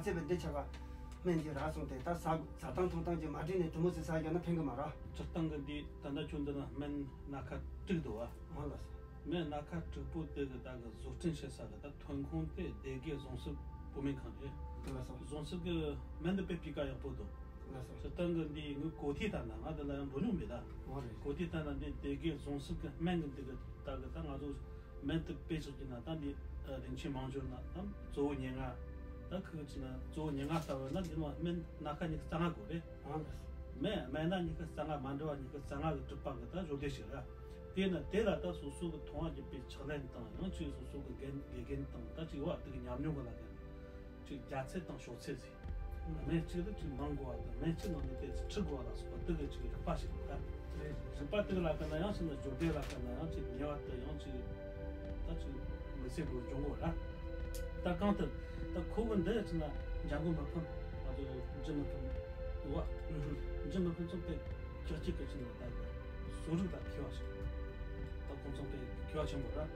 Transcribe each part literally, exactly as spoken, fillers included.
བརྩེ་བའི་འདི་ཆ་ག་སྨན་འདི་རག་སོང་སྟེ། ད་ཟ་ཟ་སྟངས་འཐུང་སྟངས་ཀྱི་མ་འགྲིག་ནས་དྲི་མོ་ཟིག་ཟ་རྒྱུ་ན་ཕན་གི་མ་རེད། སྤྱིར་བཏང་གི་འདི་ད་ལྟ་ཁྱོད་འདི་ན་སྨན་སྣ་ཁ་དྲུག་འདུག་བ། འོ་ལགས་སོ། སྨན་སྣ་ཁ་དྲུག་པོ་དེ་གི་ད་གི་བཟོ་སྐྲུན་བྱེད་ས་གི་ད་ཐོན་ཁུངས་དེ་སྡེ་དགེ་ཟུང་གསུམ་བུད་མེད་ཁང་རེད། ལགས་སོ། ཟུང་གསུམ་གི་སྨན་འདི་དཔེ་སྤུས་ཀ་ཡག་པོ་འདུག། ལགས་སོ། སྤྱིར་བཏང་གི་འདི་ངའི་གོ་ཐོས་ལྟར་ན། ང་འདི་ལ་ཡང་འགྲོ་མྱོང་མེད་ད། འོ་རེད། གོ་ཐོས་ལྟར་ན་འདི་སྡེ་དགེ་ཟུང་གསུམ་གི་སྨན་གི་འདི་གི་ད་གི་ད་ང་ཚོ་སྨན་དེ་དཔེ་ཆགས་ཀྱི་ན་ད་འདི་རིན་ཆེན་མང་སྦྱོར་ན་ད་གཙོ་བོ་ཉེར་ལྔ། ད་ཁུ་ཆུ་ན་གཙོ་བོ་ཉེར་ལྔ་ལྟ་བུ་ན་འདི་ནང་སྨན་སྣ་ཁ་ཉི་ཤུ་རྩ་ལྔ་དགོས་རེད། ཨང་། སྨན་སྨན་སྣ་ཉི་ཤུ་རྩ་ལྔ་མ་འདྲ་བ་ཉི་ཤུ་རྩ་ལྔ་གི་གྲུབ་པ་གི་ད་བཟོ་ལྟ་ཞིག་རེད། དེས་ན་དེ་ལ་ད་སོ་སོ་གི་མཐོང་བ་བརྒྱུད་པའི་ཕྱག་ལེན་དང་། ཡང་ཅིག་སོ་སོ་གི་དགེ་དགེ་རྒན་དང་ད་ཅིག་བ་དེ་གི་ཉམས་མྱོང་གི་ལ་ཀ་ཅིག་རྒྱ་ཚད་དང་ཤོག་ཚད་ཟེར། སྨན་གཅིག་ཏུ་ཅིག་མང་དགོས་པ་དང་། སྨན་གཅིག་ནང་ནས་དེ་ཚོ་ཁྲི་དགོས་པ་ལ་སོགས་པ་དེ་གི་ཅིག་རིག་པ་ཞིག་རེད། རིག་པ་དེ་གི་ལ་ཀ་ན་ཡང་ཅིག་ན་སྦྱོར་སྡེ་ལ་ཀ་ན་ཡང་ཅིག་ཉེ་བ་དེ་ཡང་ཅིག་ད་ཅིག་མི་ཚེ་འགྲོ་སྦྱོང་དགོས་ར། ད་གང་ལྟར་ད་ཁོ་གི་འདི་ཅིག་ན་འཇམ་མགོན་མི་ཕམ། ང་ཚོ་འཇུ་མི་ཕམ་བ། འཇུ་མི་ཕམ་ཚོ་དཔེ་ཁྱག་ཅིག་གི་ཅིག་ན་ད་གི་བཟོ་རིག་ལ་མཁས་པ་ཞིག། ད་ཁོང་ཚོ་དཔེ་མཁས་པ་ཆེན་པོ་ར།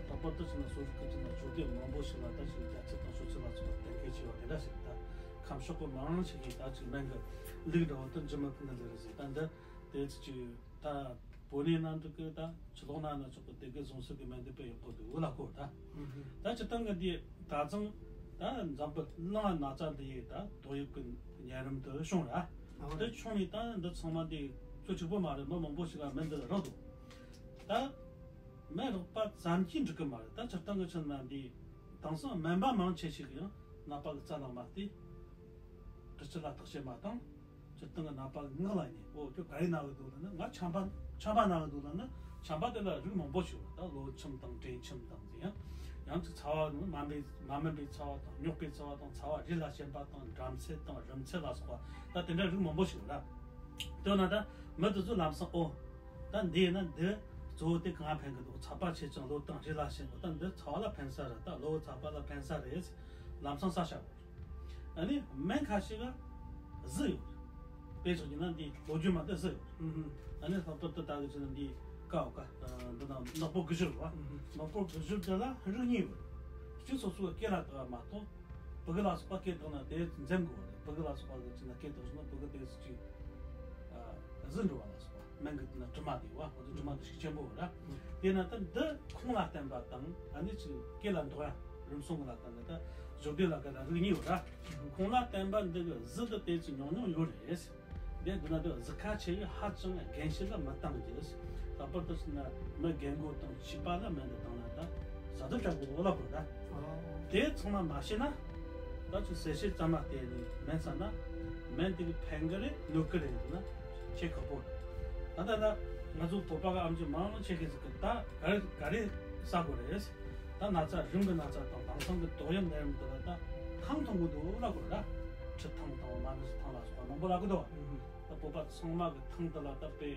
ལྷག་པར་དུ་ཅིག་ན་བཟོ་རིག་གི་ཅིག་ན་སྦྱོར་སྡེ་མང་པོ་ཞིག་ལ་ད་ཅིག་རྒྱ་ཚད་དང་ཤོག་ཚད་ལ་སོགས་པ་གཏན་འཁེལ་ཆེ་བ་དེ་འདྲ་ཞིག། ད་ཁམས་ཕྱོགས་གི་མང་ཆེ་གིས་ད་ཅིག་སྨན་གི་ལུགས་འདྲ་བོ་དེ་འཇུ་མི་ཕམ་གི་ལུགས་རེད་ཟེར། ད་འདི་དེ་ཅིག་ད་བོད་ནས་ནང་འདྲ་གི་ད་ཕྱི་ལོགས་ན་ན་ཆོག་གི་སྡེ་དགེ་ཟུང་གསུམ་གི་སྨན་དེ་དཔེ་ཡག་པོ་འདུག་འོ་ལ་གོ་ད། ད་སྤྱིར་བཏང་གི་འདི་ད་ཚང་ད་འཛམ་བུ་གླིང་ན་ཚ་འདི་ཡི་ད་ཏོག་དབྱིབས་གི་གཉན་རིམས་དེ་བྱུང་ར། འདི་བྱུང་ནས་ད་འདི་ཚང་མ་འདི་ཚོ་གཅིག་པོ་མ་རེད། མི་མང་པོ་ཞིག་ལ་སྨན་འདི་རག་འདུག། ད་སྨན་རག་པ་ཙམ་གྱིས་འགྲིག་གི་མ་རེད། ད་སྤྱིར་བཏང་གི་ཆ་ན་འདི་དེང་སང་སྨན་པ་མང་ཆེ་ཞིག་ཡང་ནད་པ་གི་རྩ་ལ་མ་བལྟས། དྲི་ཆུ་ལ་བརྟག་དཔྱད་མ་བཏང་། སྤྱིར་བཏང་གི་ནད་པ་གི་ངག་ལ་ཉན། འོ་ཁྱོད་ག་རེ་ན་གི་འདུག་ལབ་ན། ང་ཆམ་པ་ཆམ་པ་ན་གི་འདུག་ལབ་ན། ཆམ་པ་དེ་ལ་རིགས་མང་པོ་ཞིག་ཡོད། ད་གློ་ཆུམ་དང་། འབྲས་ཆུམ་དང་ཟེར། ཡང་ཡང་ཅིག་ཚ་བ་ནི་མ་སྨིན་མ་སྨིན་པའི་ཚ་བ་དང་། རྙོག་པའི་ཚ་བ་དང་། ཚ་བ་རེ་ལ་ཞན་པ་དང་། འགྲམ་ཚད་དང་། རིམས་ཚད་ལ་སོགས་པ། ད་དེ་འདྲ་རིགས་མང་པོ་ཞིག་ཡོད་ར། དེ་ན་ད་མི་དེ་ཚོ་ལམ་སང་། འོ་ད་འདི་ཡིན་ན་འདི་གཙོ་བོ་དེ་གང་ཕན་གི་འདུག། ཚ་བ་ཆེ་ཅིང་གློ་དང་རེ་ལ་ཞན་པོ། ད་འདི་ཚ་བ་ལ་ཕན་ས་རེད། ད་གློ་ཚ་བ་ལ་ཕན་ས་རེད། ལམ་སང་ས་བྱ་བོ། ཨ་ནི་སྨན་ཁ་ཤས་ཀ་གཟི་ཡོད། དཔེ་ཆ་གྱི་ན་འདི་ལོ་རྒྱུས་མ་དེ་གཟི་ཡོད། ཨ་ནི་ལྷག་པར་དུ་ད་གི་ཆ་ན་འདི་ཀའོ་ཀ་འདི་ན་ནག་པོ་གི་བཞུར་བ། ནག་པོ་གི་བཞུར་དེ་ལ་རིགས་གཉིས་ཡོད། གཅིག་སོ་སོའི་སྐེ་ལ་བཏགས་པ་མ་གཏོགས། ཕྲུ་གུ་ལ་སོགས་པ་སྐེ་བཏགས་ན་དེ་འཛེམ་དགོས་པ་རེད། ཕྲུ་གུ་ལ་སོགས་པ་གི་ཆ་ན་སྐེ་བཏགས་སོང་ན་ཕྲུ་གུ་དེ་ཅིག་གཟི་འགྲོ་བ་ལ་སོགས་པ། སྨན་གི་དེ་ན་དྲི་མ་དེ་བ། ང་ཚོ་དྲི་མ་དེ་ཤུགས་ཆེན་པོ་ར། དེ་ན་ད་འདི་ཁོང་ལ་བསྟེན་པ་དང་། ཨ་ནི་ཅིག་སྐེ་ལ་འདོགས་ཡ་རིམས་སྲུང་གི་ལ་ད་ནི་ད་སྦྱོར་སྡེ་ལ་ཀ་ན་རིགས་གཉིས་ཡོད་ར། ཁོང་ལ་བསྟེན་པ་འདི་གི་གཟི་འདི་དེ་ཅིག་ཉུང་ཉུང་ཡོད་རེད། དེ་འདི་ན་དེ་གཟི་ཁ་ཆེ་བས་ཧ་ཅང་རྒན་བྱིས་ལ་མི་བཏང་རྒྱུ། ལྷག་པར་དུ་ཟེར་ན་མི་རྒན་རྒོན་དང་བྱིས་པ་ལ་སྨན་འདི་བཏང་ན་ད་ཟ་དུ་བྱ་དགོས་འོ་ལ་དགོས་ར། དེ་ཚང་མ་མ་ཤེས་ན། ད་ཅིག་ཟས་བཤད་ཙམ་མ་བལྟས་ནས་སྨན་ཟ་ན། སྨན་དེ་གི་ཕན་གི་རེད་གནོད་གི་རེད་ཟེར་ན་ཆེས་ཁག་པོ་རེད། ད་ལྟ་ད་ང་ཚོ་བོད་པ་གི་ཨམ་ཆི་མང་ཆེ་གིས་ཟེར་གི། ད་ག་རེ་ག་རེ་ཟ་དགོས་རེད། ད་ན་ཚ་རིམས་གི་ན་ཚ་དང་། དེང་སང་གི་ཏོག་དབྱིབས་ནད་རིམས་དེ་ལ་ད་ཐང་འཐུང་གི་འདུག་ལབ་དགོས་ར། ཁྲི་ཐང་དང་། མ་ཎི་ཐང་ལ་སོགས་པ་མང་པོ་ལབ་གི་འདུག། ད་བོད་པ་ཚང་མ་གི་ཐང་དེ་ལ་ད་དཔེ་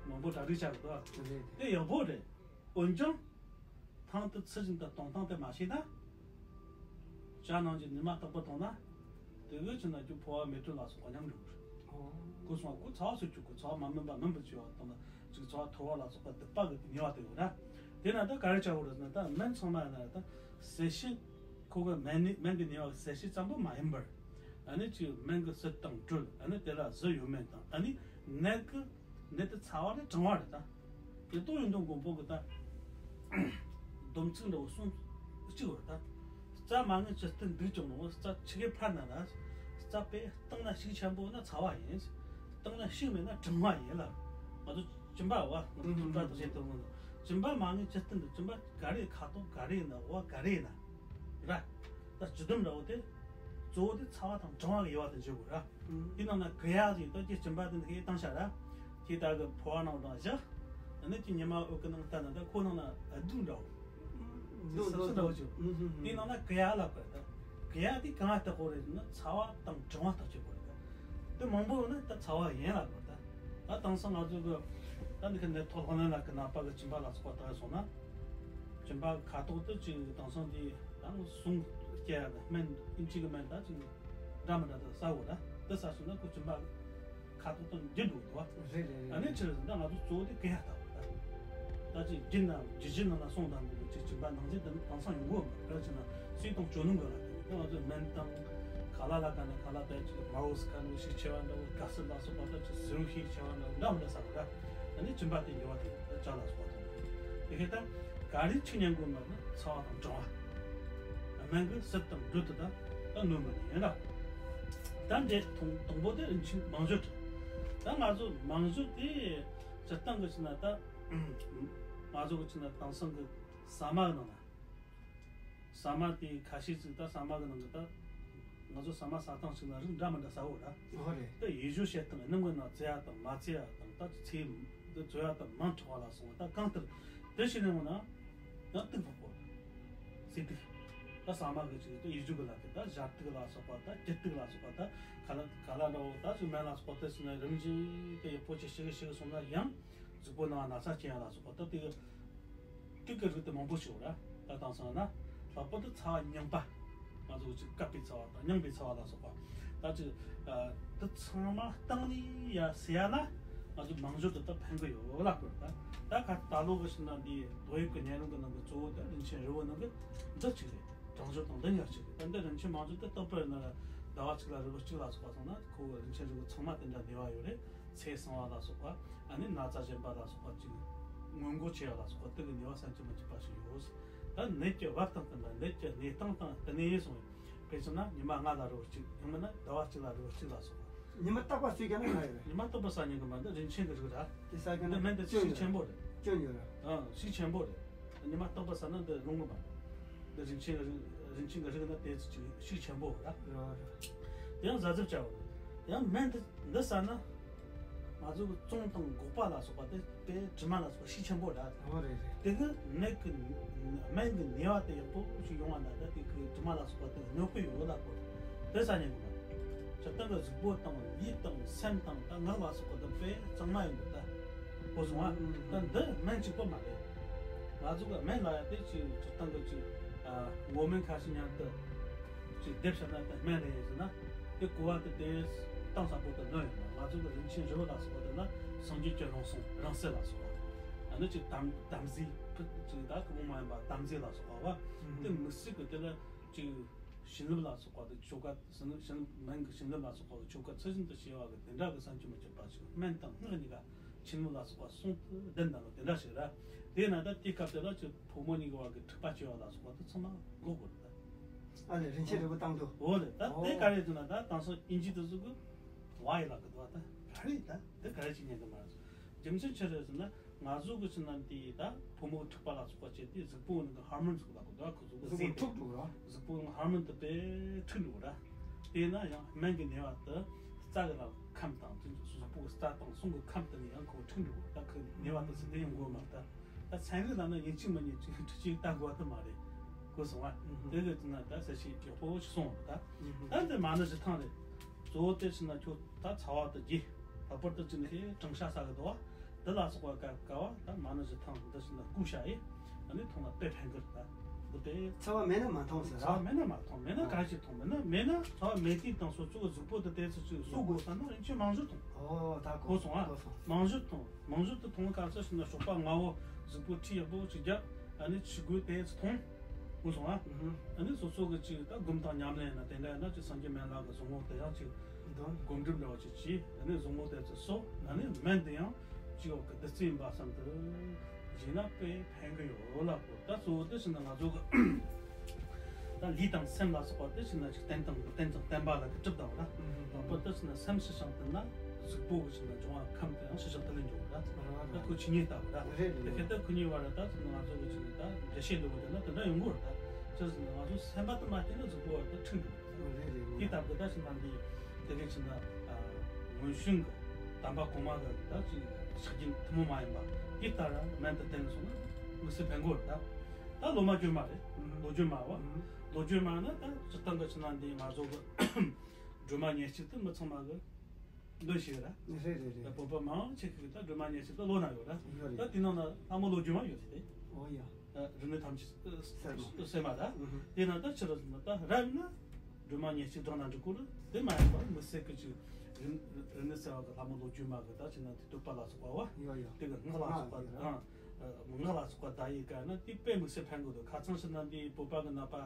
མང་པོ་གྲ་སྒྲིག་བྱ་གི་འདུག། དེ་ཡག་པོ་རེད། འོན་ཀྱང་། ཐང་དེ་ཚུལ་བཞིན་དུ་གཏོང་སྟངས་དེ་མ་ཤེས་ན། ཇ་ནང་གི་ཉི་མ་རྟག་པར་འཐུང་ན། དེ་གི་ཆ་ན་ཁྱོད་ཕོ་བ་མེ་དྲོད་ལ་སོགས་པ་ཉམས་འགྲོ་གི་རེད། ཨོ། ཁོ་སོང་བ་ཁོ་ཚ་བ་གསོད་བཅུག་གི། ཚ་བ་མ་སྨིན་པ་སྨིན་པར་བྱེད་པ་དང་། ཅིག་ཚ་བ་དོར་བ་ལ་སོགས་པ་སྡིག་པ་གི་ཉེས་པ་དེ་ཡོད་ར། དེ་ན་ད་ག་རེ་བྱ་དགོས་རེད་ཟེར་ན། ད་སྨན་ཚང་མ་ཡིན་ན་ད་ཟས་བཤད། ཁོ་གི་སྨན་ནི་སྨན་གི་ནུས་པ་ཟས་བཤད་ཙམ་པོ་མ་ཡིན་པར། ཨ་ནི་ཅིག་སྨན་གི་ཟུར་དང་དྲོད། ཨ་ནི་དེ་ལ་གཟི་ཡོད་མེད་དང་། ཨ་ནི་ནད་གི་ནད་དེ་ཚ་བ་རེད་གྲང་བ་རེད་ད། དེ་ཏོག་ཡིན་དུས་མགོན་པོ་གི་ད་སྡོམ་ཚིག་འདྲ་བོ་གསུངས་གཅིག་བར་ད། རྩ་མ་ངེས་ཅི་སྟེ་འདུག་ཀྱང་ནོ། རྩ་ཆི་གེ་འཕར་ན་ན། རྩ་དཔེ་བཏང་ན་ཤུགས་ཆེན་པོ་ན་ཚ་བ་ཡིན། བཏང་ན་ཤུགས་མེད་ན་གྲང་བ་ཡིན་ལ། ང་ཚོ་གཅིན་པ་བ། ང་ཚོ་གཅིན་པ་དང་བཤད་དུ་ངོ་། གཅིན་པ་མ་ངེས་ཅི་སྟེ་འདུག། གཅིན་པ་ག་རེ་ཁ་དོག་ག་རེ་ཡིན་ན། འོ་ག་རེ་ཡིན་ན། ར། ད་སྤྱི་སྡོམ་འདྲ་བོ་དེ། གཙོ་བོ་དེ་ཚ་བ་དང་གྲང་བ་གི་དབྱེ་བ་དེ་འབྱེད་དགོས་ར། དེ་ནང་ན་གི་ཡ་ཟིག་ད་ཀྱི་གཅིན་པ་དེ་འདི་གའི་བཏང་ཤ་ར། དེ་ད་གི་ཕོ་བ་ནང་དང་བཞག། ཨ་ནི་ཀྱི་ཉི་མ་འོད་གི་ནང་ལྟ་ན་ད་ཁོ་ནང་ན་ཨ་དུག་འདྲ་བོ། དུག་སབ་སུ་འདྲ་བོ་ཅིག། དེ་ནང་ན་གི་ཡ་ལབ་དགོས་ར། ད་གི་ཡ་དེ་གང་ལྟ་དགོས་རེད་ཟེར་ན། ཚ་བ་དང་གྲང་བ་ལྟ་བྱེད་དགོས་རེད་ད། དེ་མང་པོ་ཡོད་ན་ད་ཚ་བ་ཡིན་ལབ་དགོས་ར། ད་ད་དེང་སང་ང་ཚོ་གི་ད་འདི་གི་ནད་ཐོག་ལྷོད་ལེན་ལ་གི་ནད་པ་གི་གཅིན་པ་ལ་སོགས་པ་ལྟ་སོང་ན། གཅིན་པ་ཁ་དོག་དེ་ཅིག་དེང་སང་དེ་ད་ཟུངས་སྐྱེ་ཡ་གི་སྨན། ཨིན་ཇི་གི་སྨན་ད་ཅིག་འདྲ་མི་འདྲ་དེ་ཟ་དགོས་ར། དེ་ཟ་སོང་ན་ཁོ་གཅིན་པ་ཁ་དོག་དང་འགྱུར་འགྲོ་འདུག་བ། རེད་རེད་རེད། ཨ་ནི་ཕྱིར་ཟེར་ན་ང་ཚོ་གཙོ་བོ་དེ་གི་ཡ་ལྟ་བུ་ད། ད་ཅིག་རྒྱུན་ན་རྒྱུ་རྒྱུ་ནང་ན་སོང་དང་འདུག་ཅིག་གཅིན་པ་ནང་བཞིན་དེ་དེང་སང་ཡོང་གི་ཡོད་མ་རེད། ཕྱིར་ན་སུས་དང་བཅོས་ནུས་གི་ལ་དེ་ནི་ང་ཚོ་སྨན་དང་ ག་ལ་ལ་ག་ན་ག་ལ་དེ་ཅིག་མ་འོས་ཁ་ནུ་ཤུགས་ཆེ་བ་འདྲ་བོ། ག་སི་ལ་སོགས་པ་དེ་ཅིག་ཟེར་ཤུགས་ཆེ་བ་འདྲ་བོ་འདྲ་མི་འདྲ་ས་ར། ཨ་ནི་གཅིན་པ་དེ་འགྱུར་བ་དེ་ཅ་ལ་སོགས་པ་དང་། དེ་ཁེ་ད་ག་རེ་ཆུ་ཉན་དགོས་མ་ནི་ཚ་བ་དང་གྲང་བ། སྨན་གི་སྲིད་དང་འགྲོས་དེ་ད་ད་ནོར་མི་ཉན་ར། ད་འདྲེ་དང་དང་པོ་དེ་རིན་ཆེན་མང་བཞོ་དྲི། ད་ང་ཚོ་མང་བཞོ་དེ་སྤྱིར་བཏང་གི་ཕྱིར་ན་ད་ང་ཚོ་གི་ཕྱིར་ན་དེང་སང་གི་ཟ་མ་གི་ནང་ན། ཟ་མ་དེ་ཁ་ཤས་ཅིག་ད་ཟ་མ་གི་ནང་གི་ད། ང་ཚོ་ཟ་མ་ཟ་སྟངས་ཅིག་ལ་རིགས་འདྲ་མི་འདྲ་ཟ་འོ་ར། ཨོ་རེད། ད་ཡིད་བཞིན་བྱེད་སྟངས་སྣུམ་གི་ནང་བཙོས་ཡ་དང་མ་བཙོས་ཡ་དང་ད་ཚེ་འདི་བཙོས་ཡ་དང་མང་དྲགས་པ་ལ་སོང་བ་ད་གང་ལྟར་དེ་བྱས་ནས་འོང་ན་ཡང་དུག་ཕོག་གོ། ཚེ་དུག་ད་ཟ་མ་གི་ཅིག་ད་ཡིད་བཞིན་གི་ལ་གི་ད་ཞར་དུག་ལ་སོགས་པ་ད་སྐྱི་དུག་ལ་སོགས་པ་ད་ག་ལ་ག་ལ་འདྲ་བོ་ད་ཅིག་སྨན་ལ་སོགས་པ་དེ་སོང་ན་རིམ་བཞིན་དེ་ཡག་པོ་ཅིག་ཤི་གི་ཤི་གི་སོང་ན་ཡང་། གཟུགས་པོ་ནང་ན་ཚ་སྐྱེ་ཡ་ལ་སོགས་པ་ད་དེ་གི་དུག་གི་རིགས་དེ་མང་པོ་ཞིག་ཡོད་ར། ད་དེང་སང་ན་ལྷག་པར་དུ་ཚ་བ་རྙིང་པ། ང་ཚོ་ཅིག་བཀབ་པའི་ཚ་བ་དང་རྙིང་པའི་ཚ་བ་ལ་སོགས་པ། ད་ཅིག་ཨ་དེ་ཚང་མ་བཏང་ནས་ཡ་སེལ་ཡ་ན་ང་ཚོ་མང་བཞོ་དེ་ད་ཕན་གི་ཡོད་ལ་གོ་ད། ད་ཁ་ད་ལོ་གི་ཕྱིར་ན་འདི་ཏོག་དབྱིབས་ཀྱི་ནད་རིམས་ཀྱི་ནང་གི་གཙོ་བོ་དེ་རིན་ཆེན་རིལ་བུ་ནང་གི་འདི་གཅིག་རེད། གྲང་བཞོ་དང་འདི་གཉིས་གཅིག་རེད། ད་འདི་རིན་ཆེན་མང་བཞོ་དེ་རྟག་པར་ན་ཟླ་བ་གཅིག་ལ་རིལ་བུ་གཅིག་ལ་སོགས་པ་སོང་ན་ཁོ་གི་རིན་ཆེན་རིལ་བུ་ཚང་མ་དེ་འདྲ་ནུས་པ་ཡོད་རེད། ཚེ་གསང་བ་ལ་སོགས་པ། ཨ་ནི་ན་ཚ་ཞན་པ་ལ་སོགས་པ་ཅིག་སྔོན་འགོག་བྱེད་ཡ་ལ་སོགས་པ་དེ་གི་ནུས་པ་བསམ་གྱིས་མི་ཁྱབ་པ་ཞིག་ཡོད། ད་ནད་ཀྱི་བབ་དང་བསྟུན་པ་ནད་ཀྱི་གནས་སྟངས་དང་བསྟུན་ནས་སོང་བའི་དཔེ་བཞག་ན་ཉི་མ་ལྔ་ལ་རིལ་བུ་གཅིག་ཡང་མིན་ན་ཟླ་བ་གཅིག་ལ་རིལ་བུ་གཅིག་ལ་སོགས་པ། ཉི་མ་རྟག་པར་ཟས་ཀྱང་ན་ཡོད་རེད། ཉི་མ་རྟག་པར་ཟ་ཉན་གི་མ་འདི་རིན་ཆེན་གི་རིགས་ར། དེ་ཟ་ཀྱང་འདི་ན་སྨན་འདི་སྐྱོན་ཤུགས་ཡོད་ཆེན་པོ་རེད། སྐྱོན་ཡོད་ར། ཨང་ཤུགས་ཆེན་པོ་རེད། ཉི་མ་རྟག་པར་ཟ་ན་འདི་རུང་གི་མ། འདི་རིན་ཆེན་གི་རིགས་རིན་ཆེན་གི་རིགས་ན་དེ་ཚོ་ཅིག་ཤུགས་ཆེན་པོ་ར། ར་ར། དེ་ཡང་ཟ་ཟབ་བྱ་བ་རེད། ཡང་སྨན་འདི་འདི་ཟ་ན། ང་ཚོ་གི་བཙོང་དང་འགོག་པ་ལ་སོགས་པ་དེ་དཔེ་དྲི་མ་ལ་སོགས་པ་ཤུགས་ཆེན་པོ་ར། ཨོ་རེད་རེད། དེ་གི་ནད་གི་སྨན་གི་ནུས་པ་དེ་ཡག་པོ་ཞིག་ཡོང་བ་ན་ད་དེ་གི་དྲི་མ་ལ་སོགས་པ་དེ་གི་གནོད་པ་ཡོད་ལ་གོ། དེ་ཟ་ཉན་གི་མ། སྤྱིར་བཏང་གི་གཟུགས་པོ་དང་ལུས་དང་སེམས་དང་ད་ངག་ལ་སོགས་པ་དེ་དཔེ་གཙང་མ་ཡིན་གི་ད། གོ་སོང་ཨ། ཨུམ། ད་འདི་སྨན་གཅིག་པོ་མ་རེད། ང་ཚོ་གི་སྨན་ལ་ཡ་དེ་ཅིག་སྤྱིར་བཏང་གི་ཅིག་ཨ་ངོ་སྨན་ཁ་ཤས་མཉམ་དུ་ཅིག་སྡེབ་བྱས་ན་དེ་སྨན་རེད་ཟེར་ན། དེ་གོ་བ་དེ་དེ་གཏིང་ཟབ་པོ་དེ་ནོར་ཡོད་ན། ང་ཚོ་གི་རིན་ཆེན་རིལ་བུ་ལ་སོགས་པ་དེ་ལ་སངས་རྒྱས་ཀྱི་རང་སྲུང་རང་སྲེག་ལ་སོགས་པ། ཨ་ནི་ཅིག་དམ་དམ་རྫས་ཅིག་ད་གོང་མ་ཡིན་པ་དམ་རྫས་ལ་སོགས་པ་བ། དེ་དམིགས་བསལ་གི་དེ་ལ་ཅིག་བྱིན་རླབས་ལ་སོགས་པ་དེ་ཆོ་ག་བྱིན་རླབས་སྨན་གི་བྱིན་རླབས་ལ་སོགས་པ་ཆོ་ག་ཚུལ་བཞིན་དུ་བྱས་པ་གི་དེ་འདྲ་གི་བསམ་གྱིས་མི་ཁྱབ་པ་ཞིག་སྨན་དང་སྔགས་གཉིས་ཀ་ཆེན་མོ་ལ་སོགས་པ་གསུང་དུ་ལྡན་ན་ལོ་དེ་འདྲ་ཞིག་ར། དེས་ན་ད་དེའི་སྐབས་དེ་ལ་ཅིག་ཕོ་མོ་གཉིས་ཀྱི་བར་གྱི་འཁྲིག་པ་བྱེད་པ་ལ་སོགས་པ་དེ་ཚང་མ་འགོག་དགོས་རེད་ད། ཨ་ནི་རིན་ཆེན་རིལ་བུ་བཏང་དུ། འོ་རེད་ད། དེ་ག་རེ་ཟེར་ན་ད་དེང་སང་ཨིན་ཇི་དེ་ཚོ་གི་ཝའི་ལབ་གི་འདུག་བ། ད་ག་རེ་ད་དེ་ག་རེ་བྱེད་ཉན་གི་མ་རེད། རྒྱུ་མཚན་ཆི་རེད་ཟེར་ན་ང་ཚོ་གི་ཕྱི་ནང་དེ་ད་ཕོ་མོ་འཁྲིག་པ་ལ་སོགས་པ་བྱས་ཏེ་གཟུགས་པོ་ནང་གི་ཧོར་མོན་ཟེར་གི་ལབ་གི་འདུག་བ། ཁོ་ཚོ་གི་གཟུགས་པོ་ཟས་འཁྲུག་འགྲོ་ར། གཟུགས་པོ་ནང་ཧོར་མོན་དེ་དཔེ་འཁྲུག་འགྲོ་ར། དེས་ན་ཡང་སྨན་གི་ནུས་པ་དེ་རྩ་གི་ལ་ཁམས་དང་དེ་གཟུགས་པོ་གི་རྩ་དང་གསུང་གི་ཁམས་དེ་ནས་ཡང་ཁོ་འཁྲུག་འགྲོ་གི། ད་ཁོ་ནུས་པ་དེ་ཚོ་དེ་ཡོང་དགོས་མ་རེད་ད། ད་ཚན་རིག་ལ་ནི་ཡིན་གཅིག་མིན་གཉིས་ཅིག་འཁྲུག་ཅིག་ལྟ་དགོས་པ་དེ་མ་རེད། གོ་སོང་བ། ཨུ་ཧུ། དེ་གི་ན་ད་གསལ་བཤད་ཡག་པོ་ཞིག་སོང་བ་ད། ཨུ་ཧུ། ད་འདི་མ་ཎི་བཞི་ཐང་རེད། གཙོ་བོ་དེ་ཕྱིར་ན་ཁྱོད་ད་ཚ་བ་དེ་རྒྱས། ལྷག་པར་དུ་ཅི་ནི་ཧེ་གྲང་ཤ་ཟ་གི་འདུག་བ། འདི་ལ་སོགས་པ་ཀ་ཀ་བ་ད་མ་ཎི་བཞི་ཐང་འདི་ཕྱིར་ན་བསྐུ་བྱ་ཡི། ཨ་ནི་འཐུང་ན་དཔེ་ཕན་གི་རེད་ད། འདི་དཔེ། ཚ་བ་མེད་ན་མ་འཐུང་ཟེར་ར། ཚ་བ་མེད་ན་མ་འཐུང་། མེད་ན་ག་ཞིག་འཐུང་། མེད་ན་མེད་ན་ཚ་བ་མེད་དུས་དང་སོ་སོ་གི་གཟུགས་པོ་དེ་དེ་ཚོ་ཅིག་གསོ་དགོས་ས་ན་རིན་ཆེན་མང་ཤོས་འཐུང་། ཨོ་ད་གོ་གོ་སོང་ཨ། གོ་སོང་། མང་ཤོས་འཐུང་། མང་ཤོས་དེ་འཐུང་བའི་སྐབས་སུ་ཕྱིར་ན་ཞོགས་པ་སྔ་བོ་གཟུགས་པོ་འཁྲུ་ཡག་པོ་ཅིག་རྒྱབ། ཨ་ནི་ཕྱི་གོས་དེ་ཚོ་འཐུང་། གོ་སོང་ཨ། ཨུ་ཧུ། ཨ་ནི་སོ་སོ་གི་ཅིག་ད་སྒོམ་དང་ཉམས་ལེན་ཡིན་ན་དེ་འདྲ་ཡིན་ན་ཅིག་སངས་རྒྱས་སྨན་བླ་གི་གཟུངས་སྔགས་དེ་ཡང་ཅིག་འདོན། སྒོམ་སྒྲུབ་འདྲ་བ་ཅིག་བྱས། ཨ་ནི་གཟུངས་སྔགས་དེ་ཚོ་གསོལ། ཨ་ནི་སྨན་དེ་ཡང་ཅིག་འོག་གི་བདུད་རྩི་ཡིན་པ་བསམ་དུ་བྱས་ན་དཔེ་ཕན་གི་ཡོད་ལ་གོ། ད་གཙོ་བོ་དེ་ཕྱིར་ན་ང་ཚོ་གི་ད་ལུས་དང་སེམས་ལ་སོགས་པ་དེ་ཕྱིར་ན་ཅིག་རྟེན་དང་རྟེན་དང་བརྟེན་པ་ལ་གི་གྲུབ་དང་བ་ལ། ལྷག་པར་དུ་ཕྱིར་ན་སེམས་ཕྱི་བྱང་བསྟེན་ན་གཟུགས་པོ་གི་ཕྱིར་ན་འབྱུང་བ་ཁམས་དེ་ཡང་ཕྱི་བྱང་དེ་ལས་འབྱུང་བ་ལ། ད་ཁོ་ཆོས་ཉིད་ལྟ་བུ་ལ། རེད་རེད། དེ་ཁེ་ད་ཁོ་གཉིས་བར་ལ་ད་ང་ཚོ་གི་ཅིག་ད་འགྲེལ་བཤད་འདྲ་བོ་བརྒྱབ་ན་དེ་འདྲ་ཡོང་གི་རེད་ད། ཅི་ཟེར་ན་ང་ཚོ་སེམས་པ་དེ་མ་བསྟེན་ན་གཟུགས་པོ་བར་ད་འཁྲུག་འགྲོ། རེད་རེད། དེ་ལྟ་བུ་ད་ཕྱིར་ན་འདི་དེ་གི་ཕྱིར་ན་སྔོན་བྱོན་གི་དམ་པ་གོང་མ་གི་ད་ཅིག་ཕྱག་རྒྱུན་ཐུན་མོང་མ་ཡིན་པ་དེ་ལྟར་སྨན་དུ་བསྟེན་སོང་ན་དམིགས་བསལ་ཕན་གི་རེད་ད། ད་ལོ་མ་བཅོས་མ་རེད། ལོ་བཅོས་མ་བ། ལོ་བཅོས་མ་ནི་ད་སྤྱིར་བཏང་གི་ཕྱིར་ན་འདི་ང་ཚོ་གི་སྒྲོལ་མ་ཉེར་གཅིག་དེ་མི་ཚང་མ་གི་འདོན་ཞིག་ར། རེད་རེད་རེད། ད་བོད་པ་མང་ཆེ་ཤོས་ད་སྒྲོལ་མ་ཉེར་གཅིག་ད་ལོ་ན་ཡོད་ར། ཡོད་རེད། ད་དེ་ནང་ན་ལྷ་མོ་ལོ་རྒྱུས་མ་ཡོད་དེ། ཨོ་ཡ། ད་རིག་གནས་ཐམས་ཅད་སེམས་མ་ད། དེ་ན་ད་ཕྱི་རོལ་ན་ད་རབ་ན་སྒྲོལ་མ་ཉེར་གཅིག་བགྲངས་ན་འགྲིག་གོ་ར། དེ་མ་ཡིན་པར་མི་སེར་གི་ཅིག་རིག་རིག་གནས་གསར་བ་གི་ལྷ་མོ་ལོ་རྒྱུས་མ་གི་ད་ཕྱི་ན་དེ་བསྟོད་པ་ལ་སོགས་པ་བ། ཡོད་ཡོད། དེ་གི་སྔགས་ལ་སོགས་པ་ཡོད་ར། ད་སྔགས་ལ་སོགས་པ་ད་ཡི་ག་ན་དེ་དཔེ་མི་སེར་ཕན་གི་འདུག་ཁ་ཚང་ཕྱི་ན་འདི་བོད་པ་གི་ནད་པ།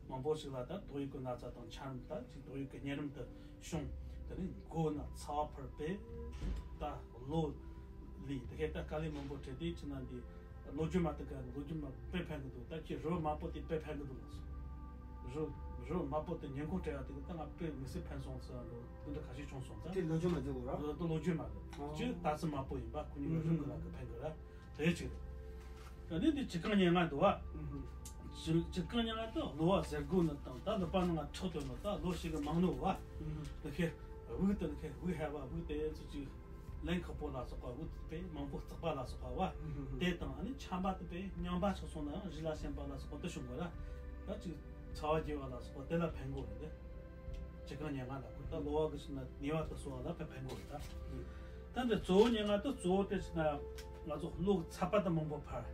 མང་པོ་ཞིག་ལ་ད་ཏོག་དབྱིབས་ཀྱི་ན་ཚ་དང་ཆ་རིམས། ད་ཅིག་ཏོག་དབྱིབས་ཀྱི་གཉན་རིམས་དེ་བྱུང་། དེ་ནས་མགོ་ན་ཚ་བ་འཕར་བས་ད་ལོ་ལས། དེ་གས་ད་དཀའ་ལས་མང་པོ་འཕྲད་དེ་ཕྱི་ན་འདི་ལོ་རྒྱུས་མ་དེ་ག་ལོ་རྒྱུས་མ་དཔེ་ཕན་གི་འདུག་ད་ཁྱེད་རི་བོ་དམར་པོ་དེ་དཔེ་ཕན་གི་འདུག་ལགས་སོ། རི་རི་བོ་དམར་པོ་དེ་ཉིན་གུང་སྤྲད་ཡ་དེ་གི་ད་ང་དཔེ་མི་སྲིད་ཕན་སོང་ཟེར་བ་འདྲ་དེ་འདྲ་ཁ་ཤས་བྱུང་སོང་ད། དེ་ལོ་རྒྱུས་མ་དེ་གོ་ར། ད་ལོ་རྒྱུས་མ་དེ་ཨོ། སྤྱིར་ད་ཚི་དམར་པོ་ཡིན་པ་ཁོ་གཉིས་ཀ་རིམ་གི་ལ་གི་ཕན་གི་ར། དེ་གཅིག་རེད། ཨ་ནི་འདི་བྱི་རྐང་སྙན་ངག་འདུག་བ། ཨུ་ཧུ། བྱི་བྱི་རྐང་སྙན་ངག་ཏུ་གློ་བ་གཟེར་དགུ་ནི་དང་ད་ལུད་པ་ནང་ལ་ཁྲག་དོན་ནི་ད་ལོ་ཞིག་གི་མང་ནོ་བ། ཨུ་ཧུ། དེ་ཁའི་དབུགས་དེ་ནི་ཁའི་དབུགས་ཧལ་བ་དབུགས་དེ་ཚོ་ཅིག་ལན་ཁག་པོ་ལ་སོགས་པ་དབུགས་དཔེ་མང་པོ་བརྩེགས་པ་ལ་སོགས་པ་བ། ཨུ་ཧུ། དེ་དང་ཨ་ནི་ཆམ་པ་དེ་དཔེ་རྙིང་པ་ཆགས་སོང་ན་ཡང་རི་ལ་ཞེན་པ་ལ་སོགས་པ་དེ་བྱུང་དགོས་ལ། ད་ཅིག་ཚ་བ་རྒྱས་པ་ལ་སོགས་པ་དེ་ལ་ཕན་གོ་རེད། བྱི་རྐང་སྙན་ངག་ལ་གོ་ད་གློ་བ་གི་ཤི་ན་ནད་པ་དེ་གསོ་བ་ལ་ཕན་ཕན་གོ་རེད་ད། ད་འདི་གཙོ་བོ་སྙན་ངག་ཏུ་གཙོ་བོ་དེ་ཕྱིན་ན་ང་ཚོ་གློ་ཚ་པ་དང་མང་པོ་འཕར།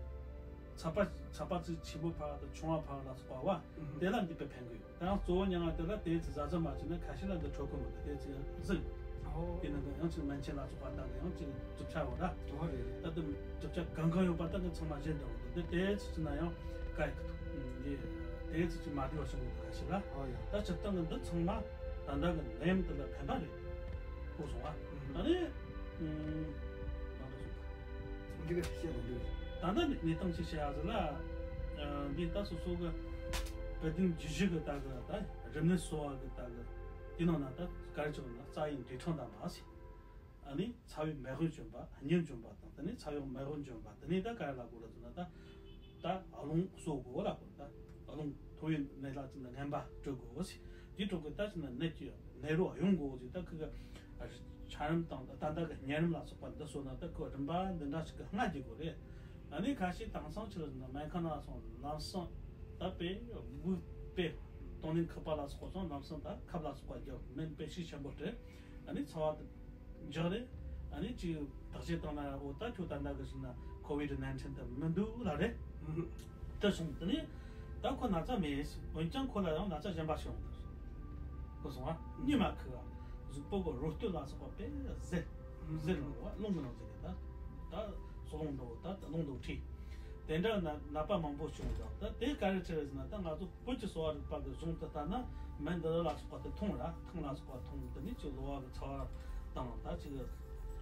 ཚ་པ་ཚ་པ་ཚིག་ཆེན་པོ་འཕར་དང་ཆུང་བ་འཕར་ལ་སོགས་པ་བ། ཨུ་ཧུ། དེ་ལ་འདི་དཔེ་ཕན་གི་ཡོད། ད་ཡང་གཙོ་བོ་སྙན་ངག་དེ་ལ་དེའི་ཚིག་གཟབ་གཟབ་མ་བྱས་ན་ཁ་ཤས་ལ་འདི་འཕྲོད་གི་མི་འདུག་དེའི་ཚིག་གཟིགས། ཨོ། དེ་ནང་གི་ཡང་ཅིག་སྨན་ཆེན་ལ་སོགས་པ་དག་གི་ཡང་ཅིག་གྲུབ་ཆ་བོ་ར། ཨོ་རེད་རེད། ད་དུ་གྲུབ་ཆ་གང་གང་ཡོད་པ་དག་གི་ཚང་མ་གཞན་དང་འདི་དེའི་ཚིག་ཅིག་ན་ཡང་སྐད་ཀྱི་འདི་དེའི་ཚིག་ཅིག་མ་བདེ་བ་བྱུང་གི་འདུག་ཁ་ཤས་ལ། ཨོ་ཡ། ད་སྤྱིར་བཏང་གི་འདི་ཚང་མ་ད་ལྟ་གི་ནད་ཡམས་དེ་ལ་ཕན་པ་རེད། གོ་སོང་ཨ། ཨུ་ཧུ། ད་ནི། ཨུམ། མ་གཏོགས་སོང་། འདི་ག་བཤད་དང་འདི་ག་ད་ལྟ་ནི་གནས་སྟངས་ཅིག་བཤད་ཡག་ཟེར་ལ། ཨ། འདི་ལྟ་སོ་སོ་གི་དཔེ་དེབ་བརྒྱུད་བཞི་གི་ལྟ་གི་ད་རིམས་ནད་གསོ་བ་གི་ལྟ་གི་དེ་ནང་ན་ད་ག་རེ་བྱུང་ན་རྩ་ཡི་འབྲས་ཕྲེང་དང་མ་ཟེར། ཨ་ནི་ཚ་བའི་མེ་དབོན་བྱོན་པ་གཉིད་བྱོན་པ་དང་དེ་ནས་ཚ་གཡོག་མེ་དབོན་བྱོན་པ་དེ་ནས་ད་ག་རེ་ལ་གོ་ར་ཟེར་ན་ད། ད་རླུང་གསོ་དགོས་ལ་གོ་ད་རླུང་ཐོ་ཡི་ནད་ལ་ཅི་ན་ངན་པ་སྤྲོད་དགོས་ཟེར། དེ་སྤྲོད་དགོས་ད་ཅི་ན་ནད་ཀྱི་ནད་རོ་གཡོང་དགོས་ཟེར། ད་ཁི་ག་ཆ་རིམས་དང་ད་ད་གི་གཉན་རིམས་ལ་སོགས་པ་འདི་གསོ་ན་ད་ཁི་རིམ་པ་འདི་འདྲ་ཞིག་གི་ལྔ་རྒྱུ་དགོས་རེད། ཨ་ནི་ཁ་ཤས་དེང་སང་ཕྱིར་ན་སྨན་ཁང་ན་སོང་ལམ་སང་ད་དཔེ་དབུགས་དཔེ་གཏོང་ལེན་ཁུག་པ་ལ་སོགས་སོང་ལམ་སང་ད་ཁབ་ལ་སོགས་པ་རྒྱབ་སྨན་དཔེ་ཤུགས་ཆེན་པོ་སྤྲད། ཨ་ནི་ཚ་བ་འཇགས་རེད། ཨ་ནི་ཅིག་བརྟག་དཔྱད་བཏང་ན་འོ་ད་ཁྱོད་ད་ལྟ་གི་ཟིན་ན་ཁོ་བིད་ནན་ཏིན་དེ་མི་འདུག་ལ་རེད། དེ་སོང་དེ་ནས་ད་ཁོ་ན་ཚ་མེད། འོན་ཀྱང་ཁོ་ལ་ཡང་ན་ཚ་གཞན་པ་ཞིག་ཡོང་དུས་གོ་སོང་ཨ། གཉིད་མ་ཁུག་ཨ། གཟུགས་པོ་གི་རོ་སྟོད་ལ་སོགས་པ་དཔེ་གཟེར། གཟེར་ལ་རླུང་གི་ནང་ཟེར་གི་ད། ད་སོ་རླུང་འགྲོ་ད་རླུང་འགྲོ་ཁྲིད། དེ་འདྲ་ན་ནད་པ་མང་པོ་བྱུང་ཡོད། ད་དེ་ག་རེ་ཆེ་རེད་ཟེར་ན་ད་ང་ཚོ་བོད་ཀྱི་གསོ་བ་རིག་པ་གི་གཞུང་དུ་ལྟར་ན་སྨན་འདི་ལ་སོགས་པ་དེ་འཐུང་ར་ཐང་ལ་སོགས་པ་འཐུང་དེ་ནི་ཅིག་གློ་བ་གི་ཚ་བ་དང་ད་ཅིག་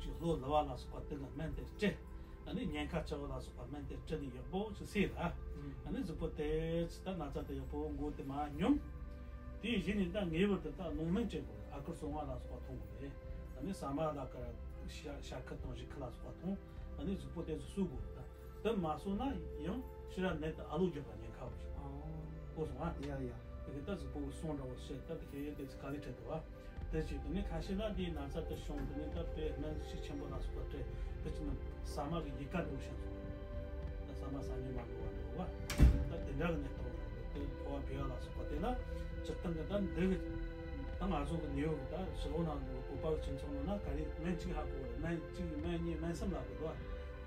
ཅིག་གློ་ལུ་བ་ལ་སོགས་པ་དེ་གི་སྨན་དེ་སྤྲད། ཨ་ནི་ཉེན་ཁ་ཆེ་བ་ལ་སོགས་པ་སྨན་དེ་སྤྲད་ནས་ཡག་པོ་ཅིག་སེལ་ར། ཨ་ནི་གཟུགས་པོ་དེ་ཅིག་ད་ན་ཚ་དེ་ཡག་པོ་མགོ་དེ་མ་སྙོམས། དེ་གཞི་ནས་ད་ངེས་པར་དུ་ད་རླུང་སྨན་སྤྲད་དགོས་རེད། ཨ་ཁུ་སོ་ལྔ་ལ་སོགས་པ་འཐུང་དགོས་རེད། ཨ་ནི་ཟ་མ་ལ་ཀ་ཤ་ཤ་ཁུ་དང་རི་ཁུ་ལ་སོགས་པ་འཐུང་། ཨ་ནི་གཟུགས་པོ་དེ་ཚོ་གསོ་དགོས་རེད་ད། དེ་མ་སོང་ན་ཡང་ཕྱི་ར་ནད་དེ་ཨ་ལོ་རྒྱག་པ་ཉེན་ཁ་ཡོད་ཅིང་། ཨོ། གོ་སོང་ཨ། ཡ་ཡ། དེ་གི་ད་གཟུགས་པོ་གི་སོང་འདྲ་བོ་བཤད་ད་དེ་གི་དེ་ཚོ་ག་ལེ་འཕྲད་དོ་ཨ། དེ་ཅིག་དེ་ནི་ཁ་ཤས་ལ་དེའི་ན་ཚ་དེ་བྱུང་དེ་ནི་ད་དཔེ་སྨན་ཤུགས་ཆེན་པོ་ལ་སོགས་པ་སྤྲད་དེ་ཅི་ན་ཟ་མ་གི་ཡི་ག་འདྲ་བོ་ཤེས་སོང་། ད་ཟ་མ་ཟ་ཉན་མ་འགྲོ་བ་འདྲ་བོ་བ། ད་དེ་འདྲ་གི་ནད་གཏོང་བ་དེ་ཕོ་བ་བེ་བ་ལ་སོགས་པ་དེ་ལ་སྤྱིར་བཏང་གི་ད་འདི་གི་ད་ང་ཚོ་གི་ནེའུ་གི་ད་ཕྱི་ལོགས་ནང་གི་བོད་པ་གི་སྤྱི་ཚོགས་ནང་ན་ག་རེ་སྨན་གཅིག་ཧ་གོ་རེད། སྨན་གཅིག་སྨན་གཉིས་སྨན་གསུམ་ལ་གོ་དོ།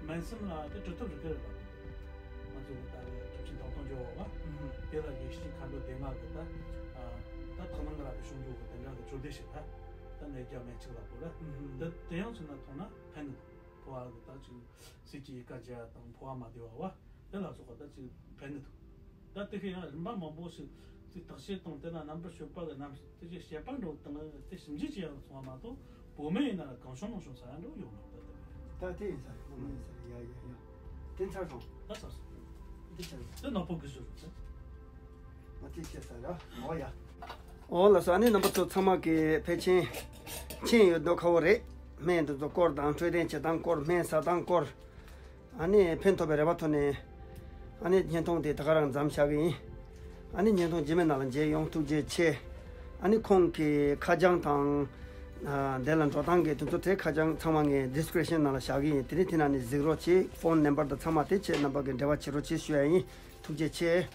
སྨན་གསུམ་ལ་དེ་གྲུབ་ཐོབ་རིག་པ་རེད་ལ། ང་ཚོ་གི་ད་གྲུབ་ཆེན་དྭགས་སྟོང་ཇོ་བོ་བ། དེ་ལ་ཡེ་ཤེས་མཁའ་འགྲོ་སྡེ་ལྔ་གི་ད་ད་ཐོག་མང་གི་རབ་ཏུ་བྱུང་རྒྱུ་གི་དེ་འདྲ་གི་བཅོལ་སྡེ་ཞིག་ད་ད་ནད་བརྒྱ་སྨན་གཅིག་ལ་གོ་ར། དེ་དེ་ཡང་ཚུན་ན་མཐོང་ན་ཕན་གི་འདུག་ཕོ་བ་གི་ད་ཅིག་ཟས་ཀྱི་ཡི་ག་འཇལ་དང་ཕོ་བ་མ་བདེ་བ་བ་དེ་ལ་སོགས་པ་ད་ཅིག་ཕན་གི་འདུག་ད་དེ་ཁའི་ཡང་རིམ་པ་མང་པོ་ཞིག་ཅིག་བརྟག་དཔྱད་དང་དེ་ལ་རྣམ་པར་དཔྱོད་པ་གི་རྣམ་དེ་ཅིག་བཤད་པ་འགྲོ་དང་དེ་ཞིབ་འཇུག་བྱེད་ཡང་སོང་བ་མ་གཏོགས་བོད་སྨན་ཡིན་ན་གང་བྱུང་མང་བྱུང་ཟ་ཡ་འགྲོ་ཡོང་མ་རེད་ད་དེ། ད་དེ་ཡིན་ས་རེད། བོད་སྨན་ཡིན་ས་རེད། ཡ་ཡ་ཡ། དེ་ཚར་སོང་། ད་ཚར་སོང་། འདི་ཚར་སོང་། དེ་ནག་པོ་གི་ཟུར་རེད། ང་དེ་བཤད་ཚར་ར། འོ་ཡ། འོ་ལགས་སོ། ཨ་ནི་རྣམ་པ་ཚོ་ཚང་མ་གི་ཕལ་ཆེར་མཁྱེན་ཡོད་མདོག་ཁ་བོ་རེད། སྨན་དེ་ཚོ་སྐོར་དང་འཕྲོད་བསྟེན་བྱེད་སྟངས་སྐོར་སྨན་ཟ་སྟངས་སྐོར། ཨ་ནི་ཕན་ཐོགས་པའི་རེ་བ་ཐོག་ནས་ཨ་ནི་བརྙན་ཐུང་དེ་ད་ག་རང་མཚམས་བཞག་གི་ཡིན། ཨ་ནི་བརྙན་ཐུང་རྗེས་མའི་ནང་ལ་མཇལ་ཡོང་། ཐུགས་རྗེ་ཆེ། ཨ་ནི་ཁོང་གི་ཁ་བྱང་དང་ཨ་དེ་ལ་འགྲོ་སྟངས་ཀྱི་དེ་ཚོ་དེ་ཁ་བྱང་ཚང་མ་ངས་ཌི་སི་ཀི་རིབ་ཤན་ནང་ལ་བཞག་གི་ཡིན། དེ་ནས་དེ་ནང་ནས་གཟིགས་རོགས་གྱིས། ཕོན་ནམ་བར་དང་ཚང་མ་དེ་ཁྱེད་རྣམ་པ་གི་འབྲེལ་བ་བྱེད་རོགས་གྱིས་ཞུ་ཡ་ཡིན། ཐུགས་རྗེ་ཆེ།